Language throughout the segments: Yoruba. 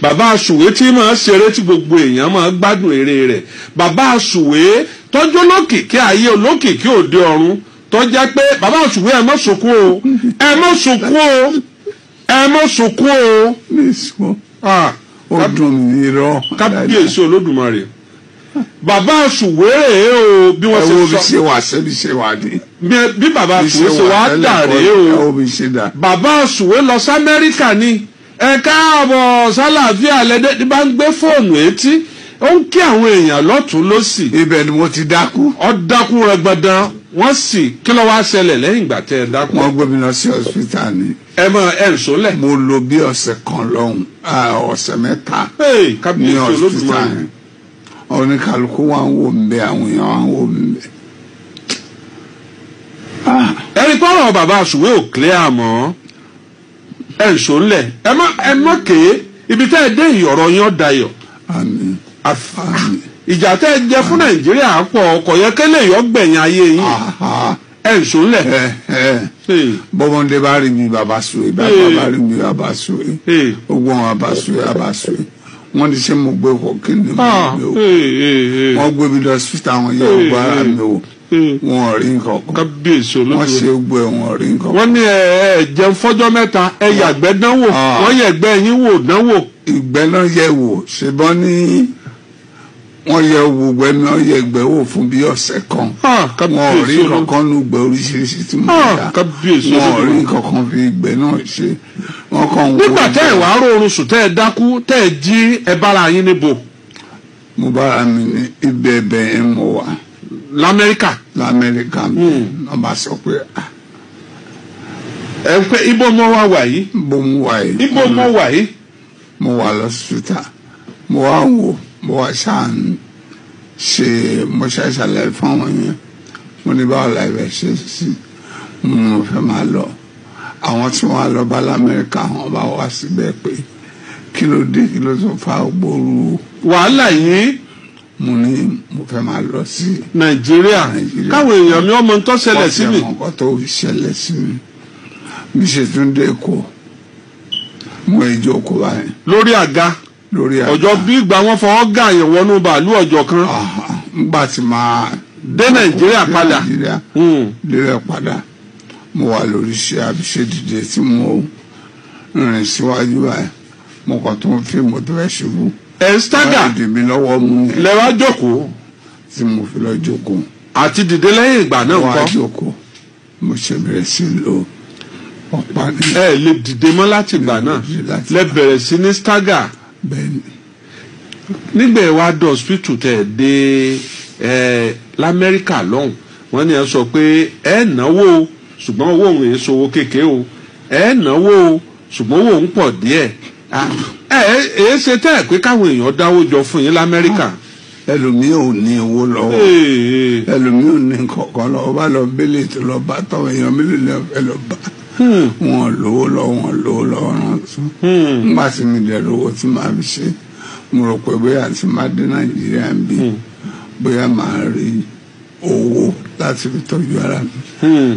Bàbá Sùwé tí máa ṣeré tí gbogbo èèyàn máa gbádùn eré rẹ̀. Bàbá Sùwé tọ́jú olókìkí ayé, olókìkí òde ọ̀run, tó jẹ́ pé bàbá Sùwé, ẹ má sunkún o, ẹ má sunkún o, ẹ má sunkún o. Mi sùn. Ó dùn mí rọ. Kábíyèsí Olódùmarè, bàbá Sùwé rèé o, bí wọ́n Ẹ wo ṣe bí sọ ṣe wà sẹ́bi ṣe wà ní. Bí bàbá Sùwé ṣe wà dà rèé Ẹ o. wo bí ṣe dà. Bàbá Sùwé lọ sí Amẹ́ríkà ni. Ẹ káàbọ̀ sálàáfíà lẹ́dẹ́ ní bá ń gbé fóònù etí, ó ń kí àwọn èèyàn lọ́tún lọ́sì. Ibẹ̀ ni mo ti dákú. Ó dákú rẹgbẹdàn. Wọ́n sì kí ló wá ṣẹlẹ̀ lẹ́yìn ìgbà tẹ́ ẹ dákú? Wọ́n gbé mi lọ sí hospital ni. Ẹ mọ ẹ ń sólẹ̀. Mo lò bí ọ̀sẹ̀ kan lọ́hùn, ọ̀sẹ̀ 3 Hey, ní kábíyèsí hospital Olódùmarè. yẹn. Oníkàlùkù wà ń wò mí bẹ́ẹ̀, àwọn èèyàn wà ń wò mí bẹ́ẹ̀. Ẹni pọ́nrọ̀ bàbá Sùwé ò clear mọ́. Ẹ ń sólẹ̀, ẹ má kéé ibi tẹ́ ẹ dé ìyọ̀rọ̀ yín ọ̀ dayọ̀. Àmín. Àmín. Ìjà tẹ́ ẹ jẹ fún Nàìjíríà pọ̀, ọkọ̀ yẹ kélé yọ gbẹ̀yìn ayé yín. Ẹ ń sólẹ̀. Ẹ ẹ bọ́mọdé bá rí mi, bàbá Sùwé, bàbá bá rí mi, bàbá Sùwé, gbogbo wọn, bàbá Sùwé, bàbá Sùwé. Wọ́n ní ṣé mo gbé kọ kí ni mo gbé o? Wọ́n gbé mi lọ hospital, àwọn yẹ gbogbo ara mi o, wọn ò rí nǹkan kan. Kábíyèsí Wọ́n Olódùmarè. ṣe gbogbo ẹ̀, wọn ò rí nǹkan kan. Wọ́n ní ẹ jẹun fọ́jọ́ 3, ẹ yàgbẹ́ dánwò. Wọ́n yẹ̀gbẹ́ yín wò dánwò. Ìgbẹ́ náà yẹ̀ wò, ṣùgbọ́n ní wọ́n yẹ wò gbẹ́ mi, wọ́n yẹ ìgbẹ́ wò fún bí ọ̀sẹ̀ kan. Wọn ò rí Kábíyèsí nǹkan kan nù gbẹ́ oríṣiríṣi tí mo dá. Kábíyèsí Wọn ò rí Olódùmarè. nǹkan kan fi ìgbẹ́ náà ṣe. Wọ́n kàn wò. Nígbà tẹ́ ẹ wàá rọrùn sùn, tẹ́ ẹ dákú, tẹ́ ẹ jí, ẹ bára yín níbo? Mo bára mi ní ibẹ̀ ẹ̀bẹ̀ yẹn mo wà. Lamẹ́ríkà. Lamẹ́ríkà. Wọ́n bá sọ pé, ah, Ẹ pé ibo mọ́ wá wà yìí? Bó mo wà yìí. Ibo mọ́ wà yìí? Mo wà lọ́sítà, mo wá wò, mo wá ṣáà ń ṣe, mo ṣe ṣàlàyé fáwọn yẹn. Mo ní báwo la ibẹ̀ ṣe sí, mo fẹ́ máa lọ. Àwọn tí wọ́n á lọ bá lamẹ́ríkà, wọ́n bá wá síbẹ̀ pé kí ló dé, kí ló tún fa gbóòrú wàhálà yìí? Mo ní mo fẹ́ máa lọ sí Nàìjíríà. Nàìjíríà. Káwọn èèyàn mi ọmọ tó ṣẹlẹ̀ sí mi. Wọ́n fi ẹ̀mọ́ tó ṣẹlẹ̀ sí mi. Bí ṣe tún dé Èkó, mo ìjókòó báyìí. Lórí àga? Lórí àga. Ọjọ́ bí ìgbà wọn fọwọ́ gà yẹn wọnú bàálù ọjọ́ kan. Ngbà tí máa dé Nàìjíríà dé padà. Nàìjíríà débẹ̀ padà, mo wà lórí iṣẹ́ àbíṣe dìde tí mo rìn síwájú báyìí, mo kàn tó ń fi mo tó fẹ́ ṣubú. Ẹ̀ ń stagger. Wọ́n dì mí lọ́wọ́ mú ni. Lẹ́wà jókòó. Tí mo fi lọ jókòó. Àti dìde lẹ́yìn ìgbà náà Wọ́n á kọ́? jókòó, mo ṣe bẹ̀rẹ̀ sí lo ọ̀pá ní. Ẹ lè dìde mọ́ láti ìgbà náà? Láti Lẹ bẹ̀rẹ̀ sí ní stagger? Bẹ́ẹ̀ ni. Nígbà ẹ wá dé hospital tẹ̀ ẹ dé ẹ lamẹ́ríkà lọ́hùn, wọ́n ní ẹ sọ pé ẹ náwó o, ṣùgbọ́n owó òun èso owó kékeré o, ẹ náwó o, ṣùgbọ́n owó òun pọ̀ díẹ̀. Ah, ẹ ẹ ṣe tẹ́ ẹ pé káwọn èèyàn dáwó jọ fún yín lamẹ́ríkà? Ẹlòmíì ò ní owó lọ́wọ́. Ee. Ẹlòmíì ò ní kọ̀ọ̀kan lọ́wọ́, bá lọ bílẹ̀ tó lọ bá tọ́ èèyàn mélòó lọ fẹ́ lọ bá wọn lówó lọ́wọ́, wọn lówó lọ́wọ́ náà tún. Nígbà tí mi dẹ̀ lówó tí màá fi ṣe, mo rò pé bóyá tí màá dé Nàìjíríà ń bí, bóyá màá rí owó láti fi tọ́jú ara mi.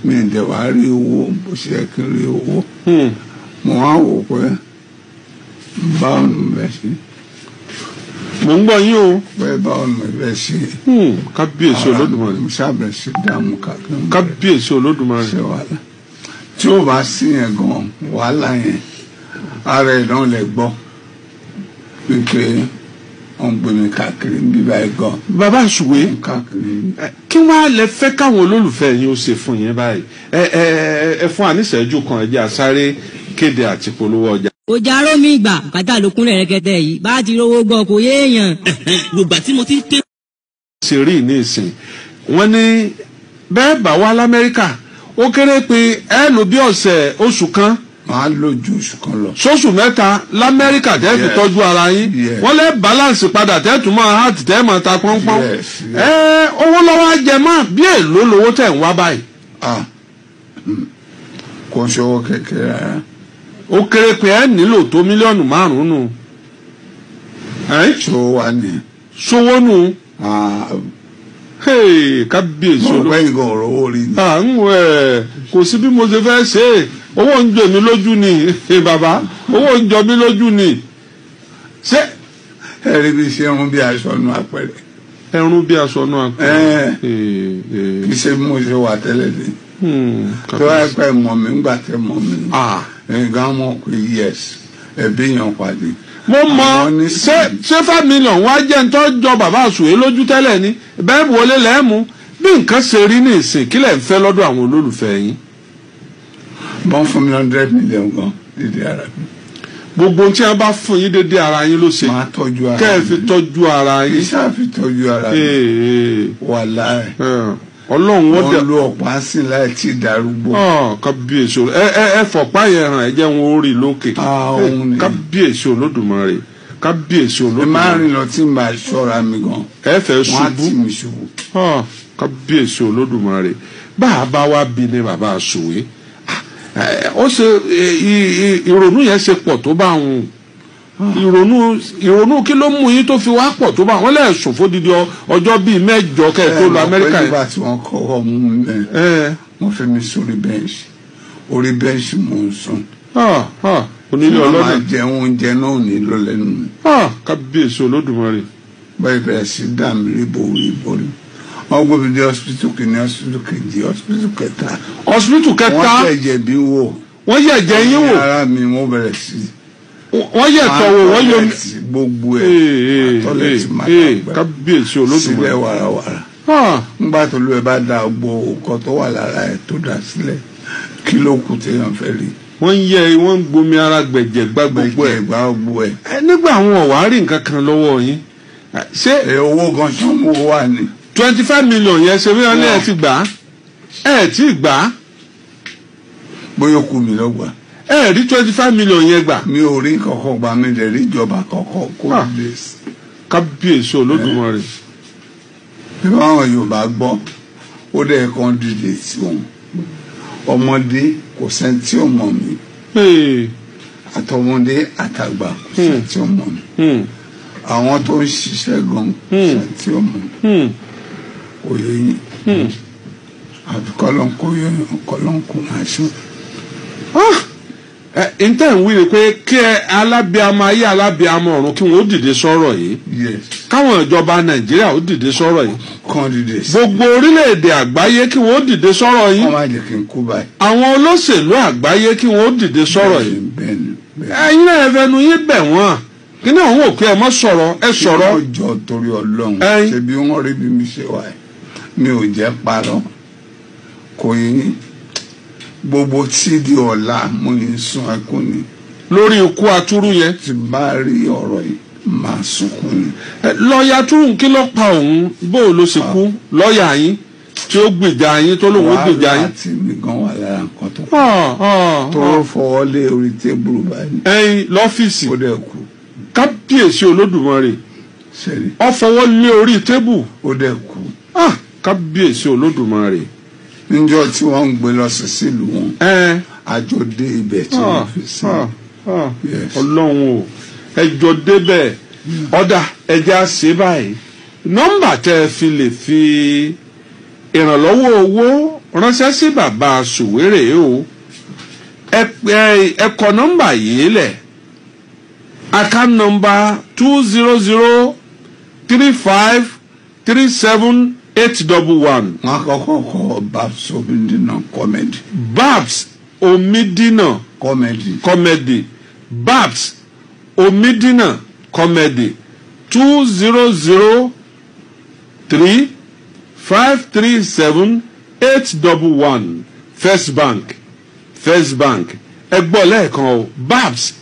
Mi ì dẹ̀ wá rí owó bó ṣe yẹ kí n rí owó. Mo wá wò pé báwo ni mo fẹ́ ṣe. Mò ń gbọ́ yín o. Pé báwo ni mo fẹ́ ṣe. Kábíyèsí Olódùmarè. Mo ṣàbẹ̀rẹ̀ sí dààmú káàkiri. Kábíyèsí Olódùmarè. Ṣe wàhálà tí ó bá sí yẹn gan, wàhálà yẹn ara ẹ̀ náà lè gbọ́ wípé wọ́n ń gbé mi káàkiri ń bíbá ẹ̀ gan. Bàbá Sùwé, káàkiri. Kí wàá lẹ fẹ́ káwọn olólùfẹ́ yín ó ṣe fún yín báyìí? Ẹ ẹ ẹ fún àníṣẹ́jú kan, ẹ jẹ́ a sáré kéde àti polówó ọjà. Ọjà rómi ìgbà kàtà ló kúnlẹ̀ rẹ̀kẹ̀tẹ̀ yìí, bá ti rówó gbọ́ kò yéèyàn. Gbogbo àti mo ti ń ké. Ṣe rí ní ìsìn, wọ́n ní bẹ́ẹ̀ bá wá lamẹ́ríkà, ó kéré pé ẹ lò bí ọ̀sẹ̀, oṣù kan. Màá lò ju oṣù kan lọ. Sóṣù 3 lamẹ́ríkà tẹ́ fi tọ́jú ara yín. Wọ́n lé balance padà, tẹ́ tún máa heart, tẹ́ máa ta pọ́npọ́n. Yes. Ẹ owó lọ́wọ́ á jẹ mọ́ bí èlò lówó tẹ̀ ń wá báyìí? Ah, kò ń ṣòwò kékeré rárá. Ó kéré pé ẹ nílò tó mílíọ̀nù 5 nù. Ẹ́? Ṣòwò wà ní. Sówó nù. Ah, Hey, kábíyèsí mo rò olú. pé nǹkan ọ̀rọ̀ owó rí ni. À ń wẹ̀, kò sí bí mo ṣe fẹ́ ṣe é, owó ń jọ mí lójú ni. Bàbá, owó ń jọ mí lójú ni. Ṣé ẹ̀rí bí ṣe ń bí aṣọ nu àpẹẹrẹ. Ẹrun bí aṣọ nu àpẹẹrẹ. Kì í ṣe bí mo ṣe wà tẹ́lẹ̀ ni. Tó wáyé pé mọ̀ mí ńgbà tẹ́ mọ̀ mí. Nǹkan mọ̀ pé yes ẹbí yàn pàdé. Mo mọ ṣé 5 million wá jẹ́ ń tọ́jọ́ bàbá àsùwé lójú tẹ́lẹ̀ ni bẹ́ẹ̀ wọlé lẹ́ẹ̀mú bí nǹkan ṣe rí ní ìsìn kí lẹ̀ ń fẹ́ lọ́dọ̀ àwọn olólùfẹ́ yín. Bọ́n fún mi 100 million gan dédé ara mi. Gbogbo tí wọ́n bá fún yín dédé ara yín ló ṣe. Máa tọ́jú ara mi. Kẹ́ ẹ fi tọ́jú ara yín. Kì í ṣáà fi tọ́jú ara mi. Wàláhì. Ọlọ́run wọ́n dẹ̀. Wọ́n lo ọ̀pá sí láì tí darúgbó. Kábíyèsí ẹ fọ̀pá yẹn hàn ẹ jẹ́ wọn ó rí lókè. Kábíyèsí Olódùmarè kábíyèsí Olódùmarè. Ẹ máa rìn lọ tí n bá ṣọ́ra mi gan. Ẹ fẹ́ ṣubú. Wọ́n á tì mí ṣubú. Kábíyèsí Olódùmarè bá a bá wá bí ni bàbá Sùwé ó ṣe ìrònú yẹn ṣe pọ̀ tó bá wọn ìrònú kí ló mú yín tó fi wá pọ̀ tó bá wọn lẹ́ẹ̀sùn fódìdí ọjọ́ bíi mẹ́jọ kẹ́ ẹ̀ tó lọ Amẹ́ríkà yẹn. Nígbà tí wọ́n kọ́kọ́ mú mi bẹ́ẹ̀ wọ́n fi mi sórí bẹ́ǹṣì orí bẹ́ǹṣì mò ń sùn. Onílé ọlọ́dún. Wọ́n máa jẹ oúnjẹ náà ní lọ lẹ́nu mi. Kábíyèsí Olódùmarè. Báyìí bẹ̀rẹ̀ sí dà mí ríbo ríbo rí. Wọ́n gbé mi dé hospital kìíní hospital kejì hospital kẹta. Hospital kẹta. Wọ́n tẹ̀jẹ̀ bí wò. Wọ́n yẹ̀jẹ̀ yín wò. Ara mi wọ́n bẹ̀rẹ̀ sí. Wọ́n yẹ̀ tọ̀ wò wọ́n yọ gbogbo ẹ̀ tọ́lẹ̀tì máa dàgbà. Kábíyèsí Olódùmarè. Sílẹ̀ wàràwàrà. Ńgbà tó lù ẹ bá da gbogbo nǹkan tó wà lára ẹ tó dà sílẹ̀ kí ló kù téèyàn fẹ́ rí. Wọ́n ń yẹ wọ́n ń gbomi ara gbẹ̀jẹ̀ gbá gbogbo ẹ̀. Gbẹ̀jẹ̀ gbá gbogbo ẹ̀. Nígbà àwọn ọ̀wá rí nǹkan kan lọ́wọ́ yín. Ṣé owó gan tó ń wo wà ní. 25 million yẹn ṣe bí wọ́n ní ẹ ti gbà á ẹ ti gbà á. Bóyá kú mi lọ́gbà. Ẹ rí 25 million yẹn gbà. Mi ò rí kankan gbà mí lè rí ìjọba kankan kó lè. Kábíyèsí Olódùmarè. Bí báwọn Yorùbá gbọ́ ó dẹ̀ kan dìde sí wọn ọmọdé kò sẹ́ni tí ò mọ̀ mí àtọmọdé àtàgbà kò sẹ́ni tí ò mọ̀ mí àwọn tó ń ṣiṣẹ́ gan kò sẹ́ni tí ò mọ̀ mí kò yé yín àbí kọ́lọ́n kó yé yín kọ́lọ́n kó máa ṣe. Ntẹ́ ń wí ni pé kí ẹ alábíamọ ayé alábíamọ ọ̀run kí wọ́n ó dìde sọ̀rọ̀ yìí káwọn ìjọba Nàìjíríà ó dìde sọ̀rọ̀ yìí kàn dìde sí. Gbogbo orílẹ̀-èdè àgbáyé kí wọ́n ó dìde sọ̀rọ̀ yìí wọ́n má jẹ́ kí n kú báyìí. Àwọn olóṣèlú àgbáyé kí wọ́n ó dìde sọ̀rọ̀ yìí. Bẹ́ẹ̀ni. Ẹ̀yin náà ẹ fẹnu yín bẹ̀ wọ́n kí ni àwọn òkú ẹ mọ́ sọ̀rọ̀ ẹ sọ̀rọ̀. Kí wọ́n jọ torí Ọlọ́run ṣe bí wọ́n rí bí mi ṣe wà yìí mi ò jẹ́ parọ́ kò yín gbogbo tí di ọ̀la mo ní sun ẹkún ni. Lórí ikú atúrú yẹn. Tí bá rí ọ̀rọ̀ yìí máa sunkún ni. Lọ́ọ̀yà túrú kí ló pa òun bó ló ṣe kú lọ́ọ̀yà yín tí ó gbèjà yín tó lóun ó gbèjà yín. Wàhálà tí mi gan wà lára nǹkan tó kú. Tó fọwọ́ lé orí tébùrù báyìí. Ẹyin lọ́fíìsì. Ó dẹ̀ kú. Kábíyèsí Olódùmarè. Sẹ́ni. Ó fọwọ́ lé orí tébù. Ó dẹ̀ kú. Kábíyèsí Olódùmarè. Níjọ́ tí wọ́n ń gbé lọ sí sílùú wọn. Àjọ dé ibẹ̀ tí wọ́n fi sí. Ọlọ́run o ẹjọ́ débẹ̀ ọ̀dà ẹjẹ́ á ṣe báyìí nọ́mbà tẹ́ ẹ fi lè fi ìrànlọ́wọ́ owó ránṣẹ́ sí bàbá Sùwérè o ẹ kọ nọ́mbà yìí lẹ̀ account number 200 35 37 811. Wọ́n kọ́kọ́ kọ Babs Omidina comedy. Babs Omidina comedy. Comedy Babs Omidina comedy 200 3 537 811 First Bank. First Bank ẹ gbọ́ lẹ́ẹ̀kan o Babs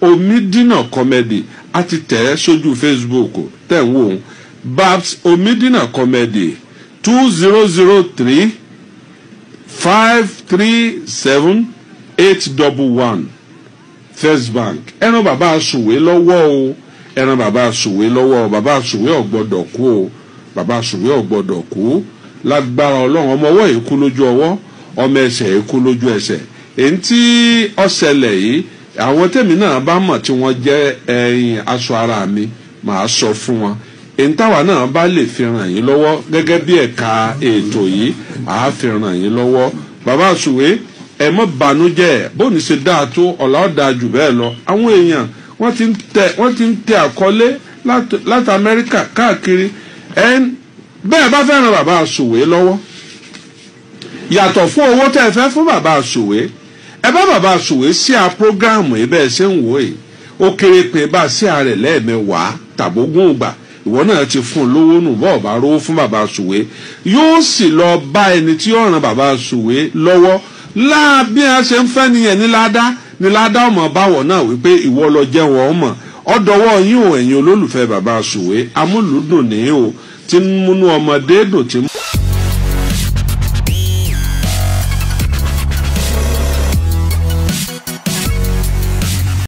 Omidina comedy a ti tẹ̀ ẹ́ sójú Facebook tẹ̀ ń wò ó Babs Omidina comedy 2003 537 811 First Bank. Ẹran bàbá Sùwé lọ́wọ́ o ẹran bàbá Sùwé lọ́wọ́ o bàbá Sùwé ò gbọ́dọ̀ kú o bàbá Sùwé ò gbọ́dọ̀ kú lágbára Ọlọ́run ọmọ ọwọ́ yìí kú lójú ọwọ́ ọmọ ẹsẹ̀ yìí kú lójú ẹsẹ̀ èyí tí ọ̀sẹ̀lẹ̀ yìí àwọn tèmi náà bá mọ̀ tí wọ́n jẹ́ ẹyin aṣọ ara mi màá sọ fún wọn èyí táwa náà bá lè fi ràn yín lọ́wọ́ gẹ́gẹ́ bí ẹ̀ka ètò yìí àá fi ràn yín lọ́wọ́ bàbá Sùwé ẹ má bànújẹ́ bóun ṣe dáa tó ọ̀la ọ̀dà jù bẹ́ẹ̀ lọ àwọn èèyàn Wọ́n ti ń tẹ àkọlé láti Amẹ́ríkà káàkiri. Bẹ́ẹ̀ bá fẹ́ràn bàbá Sùwé lọ́wọ́, yàtọ̀ fún owó tẹ́ ẹ fẹ́ fún bàbá Sùwé, ẹ bá bàbá Sùwé sí a prógráàmù yìí bẹ́ẹ̀ ṣe ń wò yìí, ó kéré pé bá a sí ààrẹ lẹ́ẹ̀mẹwàá tàbógún ìgbà, ìwọ náà ti fún un lówó nù. Bọ́ọ̀ bá rówó fún bàbá Sùwé, yóò sì lọ bá ẹni tí ó ràn bàbá Sùwé lọ́wọ́ láàbí a ṣe ń fẹ́ nìyẹn ní ládá ní ládá ọmọ báwọ̀ náà wípé ìwọ lọ jẹun ọmọ ọdọwọ́ yín o. Ẹ̀yin olólùfẹ́ bàbá Sùwé, amúlùúdùn ní o tí ń múnú ọmọdé dùn tí.